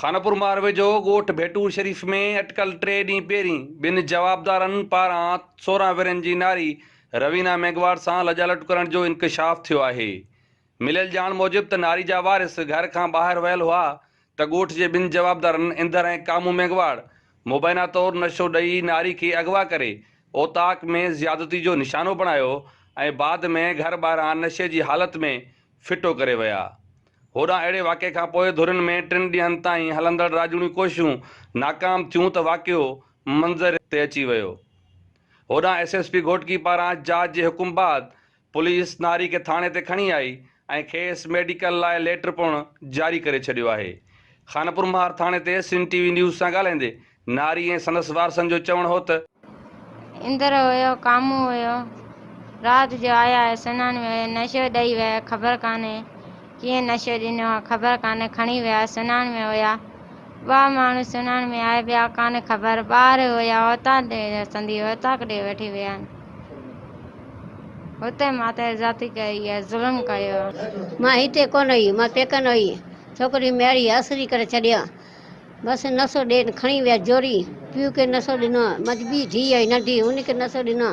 خانپور مهر ويجهو ڳوٺ ڀيٽور شريف ۾ اٽڪل ٽي ڏينهن پهرين ٻن جوابدارن پاران 16 ورهين جي ناري روينا ميگهواڙ سان لڄالٽ ڪرڻ جو انڪشاف ٿيو آهي. مليل ڄاڻ موجب ته ناري جا وارث گهر کان ٻاهر ويل هئا ته ڳوٺ جي ٻن جوابدارن اندر ۽ ڪامو ميگهواڙ مبينا طور نشو ڏئي ناري کي اغوا ڪري اوطاق ۾ زيادتي جو نشانو بڻايو ۽ بعد ۾ گهر ٻاهران نشي جي حالت ۾ ڦٽو ڪري ويا. هوڏانهن اهڙي واقعي کان پوء ڌرين ۾ ٽن ڏينهن تائين هلندڙ راڄوڻيون ڪوششون ناڪام ٿيون ته واقعو منظر تي اچي ويو. هوڏانهن ايس ايس پي گهوٽڪي پاران جاچ جي حڪم بعد پوليس ناري کي ٿاڻي تي کڻي آئي ۽ کيس ميڊيڪل لاء ليٽر پڻ جاري ڪري ڇڏيو آهي. خانپور مهار ٿاڻي تي سنڌ ٽي وي نيوز سان ڳالهائيندي ناري ۽ سندس وارثن جو چوڻ هو ته. اندر هيو ڪامون هيو رات جو آيا هي سنان ۾ هيو نشو ڏئي ويا خبر ڪانهي ڪيئن نشو ڏنو آ خبر ڪانهي کڻي ويا سنان ۾ هيا ٻه ماڻهو سنان ۾ آيا ٻيا ڪانهي خبر ٻار هيا اوطاق ڏي سندي اوطاق ڏي وٺي ويا آهن هتي ماتي زيادتي ڪئي آ ظلم ڪيو آ. مان هتي ڪونه هئي مان پيڪن هئي ڇوڪري ميڙي اسري ڪري ڇڏيا. بس نشو ڏين کڻي ويا زوري پيء کي نشو ڏنو منهنجي ٻي ڌيء هئي ننڍي ان کي نشو ڏنو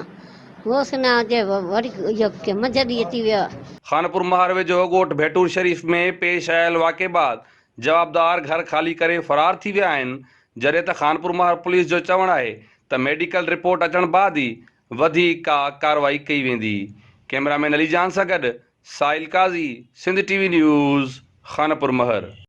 هوس نه اچي وري اهو منجهند ڏينهن اچي ويو. خانپور مهار ويجهو ڳوٺ ڀيٽور شريف ۾ پيش آيل واقعي بعد جوابدار گهر خالي ڪري فرار ٿي ويا آهن، جڏهن ته خانپور مهار پوليس جو چوڻ آهي ته ميڊيڪل رپورٽ اچڻ بعد ئي وڌيڪ ڪا ڪارروائي ڪئي ويندي. ڪئميرا مين علي جان سان گڏ Sahil Qazi, Sindh T V news, Khanpur Mahar.